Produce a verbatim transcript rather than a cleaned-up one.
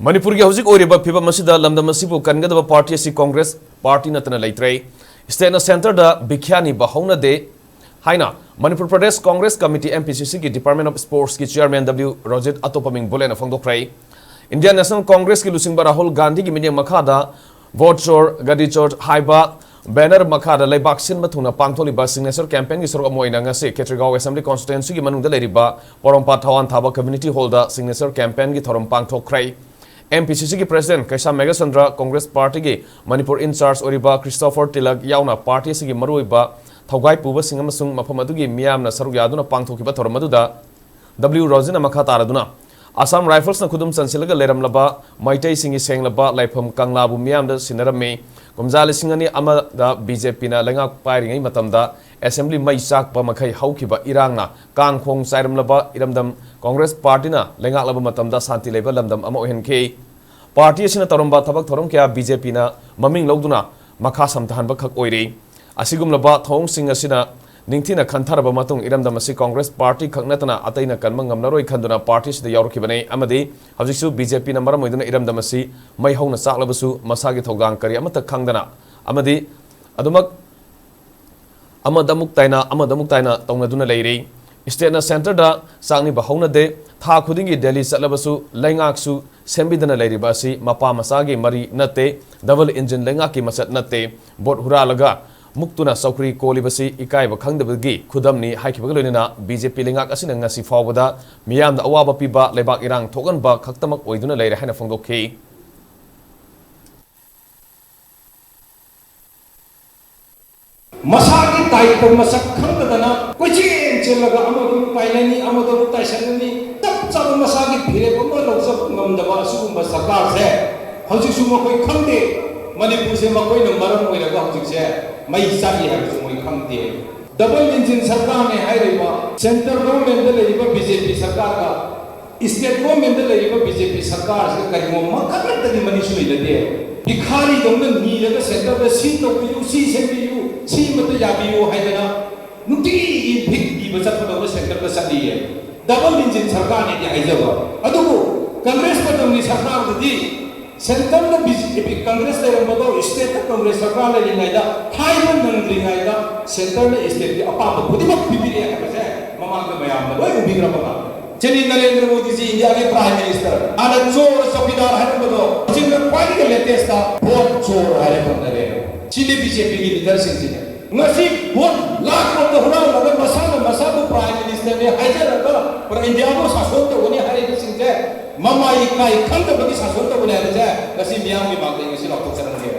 ꯃꯅꯤꯄꯨꯔꯒꯤ ꯍꯧꯖꯤꯛ ꯑꯣꯏꯔꯤꯕ ꯐꯤꯕꯝ ꯑꯁꯤꯗ ꯂꯝꯗꯝ ꯑꯁꯤꯕꯨ ꯀꯟꯒꯗꯕ ꯄꯥꯔꯇꯤ ꯑꯁꯤ ꯀꯣꯡꯒ꯭ꯔꯦꯁ ꯄꯥꯔꯇꯤ ꯅꯠꯇꯅ ꯂꯩꯇ꯭ꯔꯦ꯫ ꯁ꯭ꯇꯦꯠꯅ ꯁꯦꯟꯇꯔꯗ ꯕꯤꯈ꯭ꯌꯥꯅꯤꯕ ꯍꯧꯅꯗꯦ ꯍꯥꯏꯅ Manipur Pradesh Congress committee, M P C C ꯒꯤ Department of Sports ꯀꯤ chairman W ꯔꯣꯖꯤꯠ ꯑꯇꯣꯞꯄ ꯃꯤꯡ ꯕꯨꯂꯦꯟꯅ ꯐꯣꯡꯗꯣꯛꯈ꯭ꯔꯦ꯫ ꯏꯟꯗꯤꯌꯥꯟ ꯅꯦꯁꯅꯦꯜ ꯀꯣꯡꯒ꯭ꯔꯦꯁꯀꯤ ꯂꯨꯆꯤꯡꯕ ꯔꯥꯍꯨꯜ ꯒꯥꯟꯙꯤꯒꯤ ꯃꯤꯠꯌꯦꯡ ꯃꯈꯥꯗ ꯚꯣꯠ ꯆꯣꯔ, ꯒꯥꯗꯤ ꯆꯣꯔ ꯍꯥꯏꯕ banner ꯃꯈꯥꯗ ꯂꯩꯕꯥꯛ ꯁꯤꯟꯕ ꯊꯨꯡꯅ ꯄꯥꯡꯊꯣꯛꯂꯤꯕ signature campaign ꯒꯤ ꯁꯔꯨꯛ ꯑꯃ ꯑꯣꯏꯅ ꯉꯁꯤ ꯈꯦꯇ꯭ꯔꯤꯒꯥꯎ Assembly Constituency ꯒꯤ ꯃꯅꯨꯡꯗ ꯂꯩꯔꯤꯕ ꯄꯣꯔꯣꯝꯄꯥꯠ ꯊꯋꯥꯟ ꯊꯥꯕ Community Hall ꯗ signature campaign ꯒꯤ ꯊꯧꯔꯝ ꯄꯥꯡꯊꯣꯛꯈ꯭ꯔꯦ꯫ M P C C ꯒꯤ president ꯀꯩꯁꯥꯝ ꯃꯦꯘꯆꯟꯗ꯭ꯔ, ꯀꯣꯡꯒ꯭ꯔꯦꯁ ꯄꯥꯔꯇꯤꯒꯤ ꯃꯅꯤꯄꯨꯔ in charge ꯑꯣꯏꯔꯤꯕ ꯈ꯭ꯔꯤꯁꯇꯣꯐꯔ ꯇꯤꯂꯛ ꯌꯥꯎꯅ ꯄꯥꯔꯇꯤ ꯑꯁꯤꯒꯤ ꯃꯔꯨꯑꯣꯏꯕ ꯊꯧꯒꯥꯏ ꯄꯨꯕꯁꯤꯡ ꯑꯃꯁꯨꯡ ꯃꯐꯝ ꯑꯗꯨꯒꯤ ꯃꯤꯌꯥꯝꯅ ꯁꯔꯨꯛ ꯌꯥꯗꯨꯅ ꯄꯥꯡꯊꯣꯛꯈꯤꯕ ꯊꯧꯔꯝ ꯑꯗꯨꯗ W ꯔꯣꯖꯤꯠꯅ ꯃꯈꯥ ꯇꯥꯔꯗꯨꯅ, ꯑꯁꯥꯝ ꯔꯥꯏꯐꯜꯁꯅ ꯈꯨꯗꯨꯝ ꯆꯟꯁꯤꯜꯂꯒ ꯂꯩꯔꯝꯂꯕ ꯃꯩꯇꯩꯁꯤꯡꯒꯤ ꯁꯦꯡꯂꯕ ꯂꯥꯏꯐꯝ ꯀꯪꯂꯥꯕꯨ ꯃꯤꯌꯥꯝꯗ ꯁꯤꯟꯅꯔꯝꯃꯤ꯫ ꯀꯨꯝꯖꯥ ꯂꯤꯁꯤꯡ ꯑꯅꯤ ꯑꯃꯗ B J P ꯅ ꯂꯩꯉꯥꯛ ꯄꯥꯏꯔꯤꯉꯩ ꯃꯇꯝꯗ assembly ꯃꯩ ꯆꯥꯛꯄ ꯃꯈꯩ ꯍꯧꯈꯤꯕ ꯏꯔꯥꯡꯅ ꯀꯥꯡ ꯈꯣꯡ ꯆꯥꯏꯔꯝꯂꯕ ꯏꯔꯝꯗꯝ ꯀꯣꯡꯒ꯭ꯔꯦꯁ ꯄꯥꯔꯇꯤꯅ ꯂꯩꯉꯥꯛꯂꯕ ꯃꯇꯝꯗ ꯁꯥꯟꯇꯤ ꯂꯩꯕ ꯂꯝꯗꯝ ꯑꯃ ꯑꯣꯏꯍꯟꯈꯤ꯫ ꯄꯥꯔꯇꯤ ꯑꯁꯤꯅ ꯇꯧꯔꯝꯕ ꯊꯕꯛ ꯊꯧꯔꯝ ꯀꯌꯥ B J P ꯅ ꯃꯃꯤꯡ ꯂꯧꯗꯨꯅ ꯃꯈꯥ ꯁꯝꯊꯍꯟꯕ ꯈꯛ ꯑꯣꯏꯔꯤ꯫ ꯑꯁꯤꯒꯨꯝꯂꯕ ꯊꯧꯑꯣꯡꯁꯤꯡ ꯑꯁꯤꯅ ꯅꯤꯡꯊꯤꯅ ꯈꯟꯊꯔꯕ ꯃꯇꯨꯡ ꯏꯔꯝꯗꯝ ꯑꯁꯤ ꯀꯣꯡꯒ꯭ꯔꯦꯁ ꯄꯥꯔꯇꯤ ꯈꯛ ꯅꯠꯇꯅ ꯑꯇꯩꯅ ꯀꯟꯕ ꯉꯝꯂꯔꯣꯏ ꯈꯟꯗꯨꯅ ꯄꯥꯔꯇꯤ ꯑꯁꯤꯗ ꯌꯥꯎꯔꯛꯈꯤꯕꯅꯤ ꯑꯃꯗꯤ ꯍꯧꯖꯤꯛꯁꯨ B J P ꯅ ꯃꯔꯝ ꯑꯣꯏꯗꯨꯅ ꯏꯔꯝꯗꯝ ꯑꯁꯤ ꯃꯩ ꯍꯧꯅ ꯆꯥꯛꯂꯕꯁꯨ ꯃꯁꯥꯒꯤ ꯊꯧꯗꯥꯡ ꯀꯔꯤ ꯑꯃꯠꯇ ꯈꯪꯗꯅ ꯑꯃꯗꯤ ꯑꯗꯨꯃꯛ ꯑꯃꯗ ꯑꯃꯨꯛ ꯇꯥꯏꯅ, ꯑꯃꯗ ꯑꯃꯨꯛ ꯇꯥꯏꯅ ꯇꯧꯅꯗꯨꯅ ꯂꯩꯔꯤ꯫ ꯁ꯭ꯇꯦꯠꯅ ꯁꯦꯟꯇꯔꯗ ꯆꯥꯛꯅꯤꯕ ꯍꯧꯅꯗꯦ꯫ ꯊꯥ ꯈꯨꯗꯤꯡꯒꯤ ꯗꯦꯜꯂꯤ ꯆꯠꯂꯕꯁꯨ ꯂꯩꯉꯥꯛꯁꯨ ꯁꯦꯝꯕꯤꯗꯅ ꯂꯩꯔꯤꯕ ꯑꯁꯤ ꯃꯄꯥ ꯃꯆꯥꯒꯤ ꯃꯔꯤ ꯅꯠꯇꯦ, double engine ꯂꯩꯉꯥꯛꯀꯤ ꯃꯆꯠ ꯅꯠꯇꯦ꯫ ꯚꯣꯠ ꯍꯨꯔꯥꯜꯂꯒ ꯃꯨꯛꯇꯨꯅ ꯆꯧꯀ꯭ꯔꯤ ꯀꯣꯜꯂꯤꯕꯁꯤ ꯏꯀꯥꯏꯕ ꯈꯪꯗꯕꯒꯤ ꯈꯨꯗꯝꯅꯤ ꯍꯥꯏꯈꯤꯕꯒ ꯂꯣꯏꯅꯅ B J P ꯂꯩꯉꯥꯛ ꯑꯁꯤꯅ ꯉꯁꯤ ꯐꯥꯎꯕꯗ ꯃꯤꯌꯥꯝꯗ ꯑꯋꯥꯕ ꯄꯤꯕ, ꯂꯩꯕꯥꯛ ꯏꯔꯥꯡ ꯊꯣꯛꯍꯟꯕ ꯈꯛꯇꯃꯛ ꯑꯣꯏꯗꯨꯅ ꯂꯩꯔꯦ ꯍꯥꯏꯅ ꯐꯣꯡꯗꯣꯛꯈꯤ꯫ ꯃꯁꯥꯒꯤ ꯇꯥꯏꯐꯝ ꯃꯁꯛ ꯈꯪꯗꯗꯅ ꯀꯣꯏꯆꯦꯟ ꯆꯦꯜꯂꯒ ꯑꯃꯗ ꯑꯃꯨꯛ ꯇꯥꯏꯅꯅꯤ, ꯑꯃꯗ ꯑꯃꯨꯛ ꯇꯥꯏꯁꯟꯅꯅꯤ, ꯆꯞ ꯆꯥꯕ ꯃꯁꯥꯒꯤ ꯐꯤꯔꯦꯞ ꯑꯃ ꯂꯧꯖꯕ ꯉꯝꯗꯕ ꯑꯁꯤꯒꯨꯝꯕ ꯁꯔꯀꯥꯔꯁꯦ ꯍꯧꯖꯤꯛꯁꯨ ꯃꯈꯣꯏ ꯈꯪꯗꯦ꯫ ꯃꯅꯤꯄꯨꯔꯁꯦ ꯃꯈꯣꯏꯅ ꯃꯔꯝ ꯑꯣꯏꯔꯒ ꯍꯧꯖꯤꯛꯁꯦ ꯃꯩ ꯆꯥꯛꯏ ꯍꯥꯏꯕꯁꯨ ꯃꯣꯏ ꯈꯪꯗꯦ꯫ Double engine ꯁꯔꯀꯥꯔꯅꯦ ꯍꯥꯏꯔꯤꯕ, centre government ꯂꯩꯔꯤꯕ B J P ꯁꯔꯀꯥꯔꯒ state government ꯂꯩꯔꯤꯕ B J P ꯁꯔꯀꯥꯔꯁꯤꯒ ꯀꯔꯤꯒꯨꯝꯕ ꯃꯈꯜ ꯑꯃꯠꯇꯒꯤ ꯃꯔꯤꯁꯨ ꯂꯩꯅꯗꯦ꯫ ꯚꯤꯈꯥꯔꯤꯗꯧꯅ ꯅꯤꯔꯒ centre ꯗ ꯁꯤ ꯇꯧꯕꯤꯌꯨ, ꯁꯤ ꯁꯦꯝꯕꯤꯌꯨ, ꯁꯤ ꯑꯃꯠꯇ ꯌꯥꯕꯤꯌꯨ ꯍꯥꯏꯗꯅ ꯅꯨꯡꯇꯤꯒꯤ ꯚꯤꯛ ꯅꯤꯕ ꯆꯠꯄꯗꯧꯅ centre ꯗ ꯆꯠꯂꯤꯌꯦ꯫ Double engine ꯁꯔꯀꯥꯔꯅꯦꯗꯤ ꯍꯥꯏꯖꯕ, ꯑꯗꯨꯕꯨ ꯀꯪꯒ꯭ꯔꯦꯁ ꯃꯇꯝꯒꯤ ꯁꯔꯀꯥꯔꯗꯗꯤ ꯁꯦꯟꯇꯔꯗ ꯕꯤ ꯖꯦ ꯄꯤ, ꯀꯪꯒ꯭ꯔꯦꯁ ꯂꯩꯔꯝꯕꯗꯣ ꯁ꯭ꯇꯦꯠꯇ ꯀꯪꯒ꯭ꯔꯦꯁ ꯁꯔꯀꯥꯔ ꯂꯩꯔꯤꯉꯩꯗ, ꯍꯥꯏꯕ ꯅꯪꯗ꯭ꯔꯤꯉꯩꯗ ꯁꯦꯟꯇꯔꯗ ꯁ꯭ꯇꯦꯠꯀꯤ ꯑꯄꯥꯝꯕ ꯈꯨꯗꯤꯡꯃꯛ ꯄꯤꯕꯤꯔꯛꯑꯦ ꯍꯥꯏꯕꯁꯦ ꯃꯃꯥꯡꯗ ꯃꯌꯥꯝꯅ ꯂꯣꯏ ꯎꯕꯤꯈ꯭ꯔꯕ ꯉꯥꯛꯇꯅꯤ꯫ ꯆꯤꯅꯤ ꯅꯔꯦꯟꯗ꯭ꯔ ꯃꯣꯗꯤꯁꯤ ꯏꯟꯗꯤꯌꯥꯒꯤ ꯄ꯭ꯔꯥꯏꯝ ꯃꯤꯅꯤꯁꯇꯔ, ꯍꯥꯟꯅ ꯆꯣꯔ ꯆꯧꯀꯤꯗꯥꯔ ꯍꯥꯏꯔꯝꯕꯗꯣ ꯍꯧꯖꯤꯛꯅ ꯈ꯭ꯋꯥꯏꯗꯒꯤ ꯂꯦꯇꯦꯁꯇ ꯚꯣꯠ ꯆꯣꯔ ꯍꯥꯏꯔꯦ ꯈꯪꯅꯔꯦ꯫ ꯁꯤꯅꯤ ꯕꯤ ꯖꯦ ꯄꯤꯒꯤ ꯂꯤꯗꯔꯁꯤꯡꯁꯤꯅ ꯉꯁꯤ ꯚꯣꯠ ꯂꯥꯛ ꯀꯣꯝꯗ ꯍꯨꯔꯥꯜꯂꯒ ꯃꯁꯥꯅ ꯃꯁꯥꯕꯨ ꯄ꯭ꯔꯥꯏꯝ ꯃꯤꯅꯤꯁꯇꯔꯅꯤ ꯍꯥꯏꯖꯔꯒ ꯄꯨꯔꯥ ꯏꯟꯗꯤꯌꯥꯕꯨ ꯁꯥꯁꯣꯟ ꯇꯧꯒꯅꯤ ꯍꯥꯏꯔꯤꯕꯁꯤꯡꯁꯦ ꯃꯃꯥ ꯏꯀꯥꯏ ꯈꯪꯗꯕꯒꯤ ꯁꯥꯁꯣꯟ ꯇꯧꯕꯅꯦ ꯍꯥꯏꯕꯁꯦ ꯉꯁꯤ ꯃꯤꯌꯥꯝꯒꯤ ꯃꯥꯡꯗ ꯑꯩ ꯉꯁꯤ ꯂꯥꯎꯊꯣꯛꯆꯔꯝꯒꯦ꯫